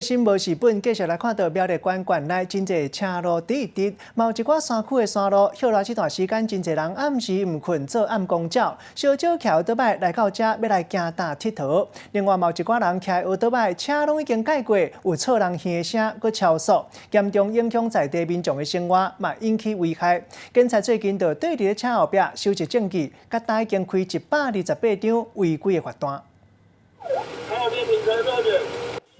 新無時本繼續來看到苗栗縣縣內真濟車路直直，嘛有一寡山區的山路，歇熱這段時間真濟人暗時毋睏做暗晡鳥，小少騎歐多擺來到遮欲來行搭𨑨迌。另外嘛有一寡人騎歐多擺車攏已經蓋過，有錯人耳的聲，閣超速，嚴重影響在地民眾的生活，嘛引起危害。警察最近就對佇咧車後壁收集證據，佮今已經開128張違規的罰單。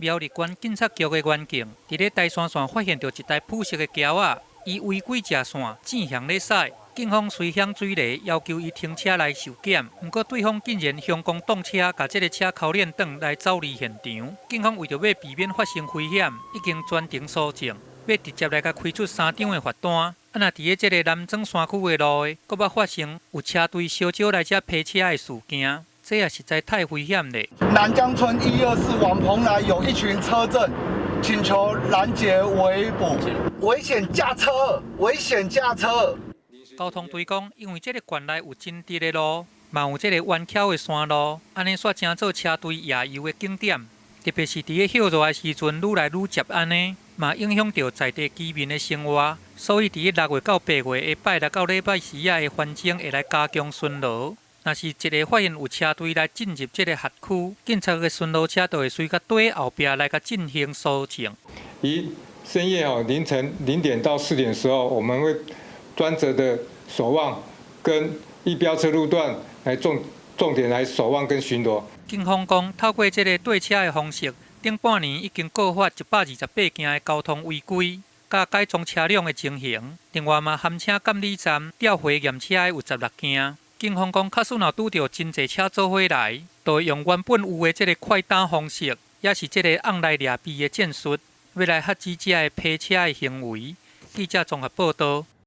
苗栗縣警察局的員警佇咧台山線發現著一台普色的轎仔，伊違規食線，正向咧駛。警方隨響追來，要求伊停車來受檢，毋過對方竟然向光擋車，共這个車扣鏈轉來走離現場。警方為著欲避免發生危險，已經全程搜證，欲直接來共開出三張的罰單。啊，若佇咧這个南庄山區的路，閣捌發生有車隊小少來遮泊車的事件。這也實在太危險了。南江村124往蓬萊有一群車陣，請求攔截圍捕，危險駕車，危險駕車。交通隊講，因為這个縣內有真直的路，嘛有這个彎曲的山路，按呢煞成做車隊夜遊的景點。特別是佇咧歇熱的時陣，愈來愈捷按呢，嘛影響著在地居民的生活。所以佇咧6月到8月，下拜六到禮拜四仔的環境會來加強巡邏。若是一个發現有車隊來進入這个轄區，警察的巡邏車就會隨共綴後壁來共進行搜證。於深夜哦凌晨0點到4點時候，我們會專責的守望跟易飆車路段來重點來守望跟巡邏。警方講，透過這个綴車的方式，頂半年已經告發128件的交通違規，佮改裝車輛的情形。另外嘛，函請監理站調回驗車的有16件。警方講，假使若拄著真濟車做伙來，就會用原本有的這个快打方式，抑是這个甕來掠避的戰術，欲來遏止這个泊車的行為。記者綜合報導。